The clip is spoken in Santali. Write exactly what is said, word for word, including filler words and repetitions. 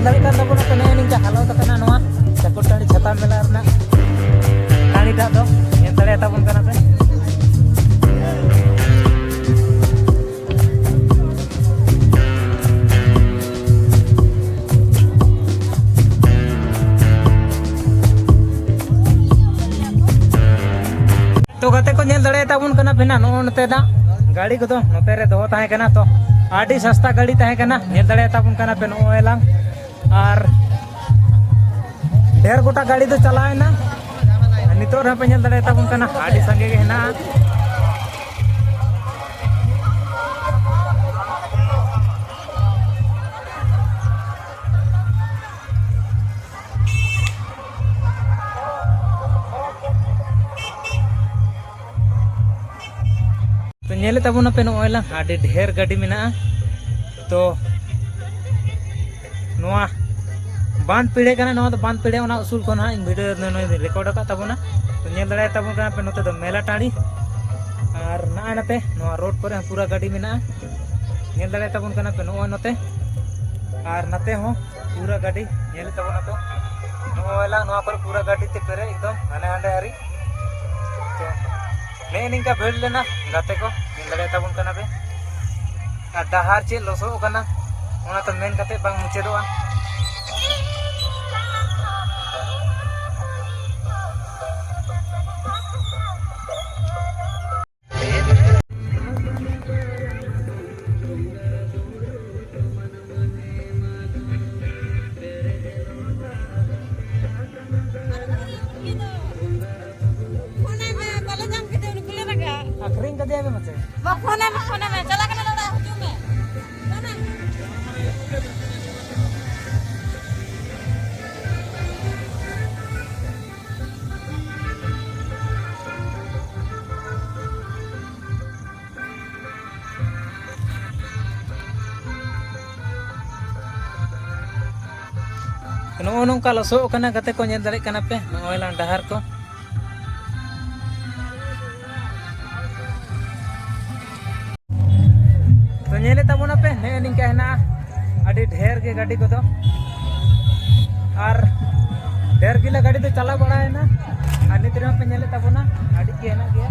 ᱫᱟᱲᱮᱭᱟᱜ ᱠᱟᱱ ᱛᱟᱵᱚᱱᱟ ᱯᱮ, ᱱᱮᱜᱼᱮ ᱱᱤᱝᱠᱟ ᱦᱟᱞᱚᱛ ᱟᱠᱟᱱᱟ ᱱᱚᱣᱟ ᱪᱟᱠᱚᱞ ᱴᱟᱺᱰᱤ ᱪᱷᱟᱛᱟ ᱢᱮᱞᱟ ᱨᱮᱱᱟᱜ ᱴᱟᱺᱰᱤᱴᱟᱜ ᱫᱚ᱾ ᱧᱮᱞ ᱫᱟᱲᱮᱭᱟᱜ ᱛᱟᱵᱚᱱ ᱠᱟᱱᱟ ᱯᱮ᱾ ᱛᱚ ᱜᱟᱛᱮ ᱠᱚ, ᱧᱮᱞ ᱫᱟᱲᱮᱭᱟᱜ ᱛᱟᱵᱚᱱ ᱠᱟᱱᱟ ᱯᱮ ᱱᱟᱜ, ᱱᱚᱜᱼᱚ ᱱᱚᱛᱮ ᱱᱟᱜ ᱜᱟᱹᱰᱤ ᱠᱚᱫᱚ ᱱᱚᱛᱮ ᱨᱮ ᱫᱚᱦᱚ ᱛᱟᱦᱮᱸ ᱠᱟᱱᱟ᱾ ᱛᱚ ᱟᱹᱰᱤ ᱥᱚᱥᱛᱟ ᱜᱟᱹᱰᱤ ᱛᱟᱦᱮᱸ ᱠᱟᱱᱟ᱾ ᱧᱮᱞ ᱫᱟᱲᱮᱭᱟᱜ ᱛᱟᱵᱚᱱ ᱠᱟᱱᱟ ᱯᱮ ᱱᱚᱜᱼᱚᱭ ᱞᱟᱝ, ᱟᱨ ᱰᱷᱮᱨ ᱜᱚᱴᱟ ᱜᱟᱹᱰᱤ ᱫᱚ ᱪᱟᱞᱟᱣᱮᱱᱟ᱾ ᱱᱤᱛᱚᱜ ᱨᱮᱦᱚᱸ ᱯᱮ ᱧᱮᱞ ᱫᱟᱲᱮᱭᱟᱜ ᱛᱟᱵᱚᱱ ᱠᱟᱱᱟ, ᱟᱹᱰᱤ ᱥᱟᱸᱜᱮ ᱜᱮ ᱦᱮᱱᱟᱜᱼᱟ᱾ ᱛᱚ ᱧᱮᱞᱮᱫ ᱛᱟᱵᱚᱱᱟᱯᱮ ᱱᱚᱜᱼᱚᱭ ᱞᱟᱝ ᱟᱹᱰᱤ ᱰᱷᱮᱨ ᱜᱟᱹᱰᱤ ᱢᱮᱱᱟᱜᱼᱟ᱾ ᱛᱚ ᱱᱚᱣᱟ ᱵᱟᱸᱫᱷ ᱯᱤᱲᱟᱹ ᱠᱟᱱᱟ, ᱱᱚᱣᱟ ᱫᱚ ᱵᱟᱸᱫᱷ ᱯᱤᱲᱟᱹ, ᱚᱱᱟ ᱩᱥᱩᱞ ᱠᱷᱚᱱ ᱦᱟᱸᱜ ᱤᱧ ᱵᱷᱤᱰᱤᱭᱳ ᱱᱚᱜᱼᱚᱭ record ᱟᱠᱟᱫ ᱛᱟᱵᱚᱱᱟ᱾ ᱛᱚ ᱧᱮᱞ ᱫᱟᱲᱮᱭᱟᱜ ᱛᱟᱵᱚᱱ ᱠᱟᱱᱟ ᱯᱮ, ᱱᱚᱛᱮ ᱫᱚ ᱢᱮᱞᱟ ᱴᱟᱺᱰᱤ, ᱟᱨ ᱱᱚᱜᱼᱚᱭ ᱱᱚᱛᱮ ᱱᱚᱣᱟ ᱨᱳᱰ ᱠᱚᱨᱮ ᱦᱚᱸ ᱯᱩᱨᱟᱹ ᱜᱟᱹᱰᱤ ᱢᱮᱱᱟᱜᱼᱟ᱾ ᱧᱮᱞ ᱫᱟᱲᱮᱭᱟᱜ ᱛᱟᱵᱚᱱ ᱠᱟᱱᱟ ᱯᱮ ᱱᱚᱜᱼᱚᱭ ᱱᱚᱛᱮ, ᱟᱨ ᱱᱚᱛᱮ ᱦᱚᱸ ᱯᱩᱨᱟᱹ ᱜᱟᱹᱰᱤ ᱧᱮᱞᱮᱫ ᱛᱟᱵᱚᱱᱟ ᱯᱮ᱾ ᱱᱚᱜᱼᱚᱭ ᱞᱟᱝ ᱱᱚᱣᱟ ᱠᱚᱨᱮ ᱯᱩᱨᱟᱹ ᱜᱟᱹᱰᱤ ᱛᱮ ᱯᱮᱨᱮᱡ ᱮᱠᱫᱚᱢ ᱦᱟᱱᱮ ᱦᱟᱸᱰᱮ ᱦᱟᱹᱨᱤᱡ᱾ ᱛᱚ ᱱᱮᱜᱼᱮ ᱱᱤᱝᱠᱟ ᱵᱷᱤᱲ ᱞᱮᱱᱟ ᱜᱟᱛᱮ ᱠᱚ, ᱧᱮᱞ ᱫᱟᱲᱮᱭᱟᱜ ᱛᱟᱵᱚᱱ ᱠᱟᱱᱟ ᱯᱮ᱾ ᱟᱨ ᱰᱟᱦᱟᱨ ᱪᱮᱫ ᱞᱚᱥᱚᱫ ᱠᱟᱱᱟ, ᱚᱱᱟ ᱛᱚ ᱢᱮᱱ ᱠᱟᱛᱮ ᱵᱟᱝ ᱢᱩᱪᱟᱹᱫᱚᱜᱼᱟ᱾ ᱯᱷᱳᱱᱟᱭ ᱢᱮ, ᱵᱟᱞᱮ ᱧᱟᱢ ᱠᱮᱫᱮ, ᱩᱱᱤ ᱜᱩᱞᱟᱹ ᱨᱟᱜᱟ᱾ ᱟᱹᱠᱷᱨᱤᱧ ᱠᱟᱫᱮᱭᱟ ᱵᱮᱱ ᱥᱮ? ᱵᱟ, ᱯᱷᱳᱱᱟᱭ ᱢᱮ, ᱯᱷᱳᱱᱟᱭ ᱢᱮ, ᱪᱟᱞᱟᱜ ᱠᱟᱱᱟ ᱞᱮ ᱚᱲᱟᱜ, ᱦᱤᱡᱩᱜ ᱢᱮ᱾ ᱯᱷᱳᱱᱟᱭ ᱢᱮ᱾ ᱱᱚᱜᱼᱚ ᱱᱚᱝᱠᱟ ᱞᱚᱥᱚᱫ ᱠᱟᱱᱟ ᱜᱟᱛᱮ ᱠᱚ, ᱧᱮᱞ ᱫᱟᱲᱮᱭᱟᱜ ᱠᱟᱱᱟ ᱯᱮ ᱱᱚᱜᱼᱚᱭ ᱞᱟᱝ ᱰᱟᱦᱟᱨ ᱠᱚ᱾ ᱛᱚ ᱧᱮᱞᱮᱫ ᱛᱟᱵᱚᱱᱟᱯᱮ ᱱᱮᱜᱼᱮ ᱱᱤᱝᱠᱟ ᱦᱮᱱᱟᱜᱼᱟ ᱟᱹᱰᱤ ᱰᱷᱮᱨ ᱜᱮ ᱜᱟᱹᱰᱤ ᱠᱚᱫᱚ᱾ ᱟᱨ ᱰᱷᱮᱨ ᱜᱮᱞᱮ ᱜᱟᱹᱰᱤ ᱫᱚ ᱪᱟᱞᱟᱣ ᱵᱟᱲᱟᱭᱮᱱᱟ᱾ ᱟᱨ ᱱᱤᱛ ᱨᱮᱦᱚᱸ ᱯᱮ ᱧᱮᱞᱮᱫ ᱛᱟᱵᱚᱱᱟ, ᱟᱹᱰᱤ ᱜᱮ ᱦᱮᱱᱟᱜ ᱜᱮᱭᱟ᱾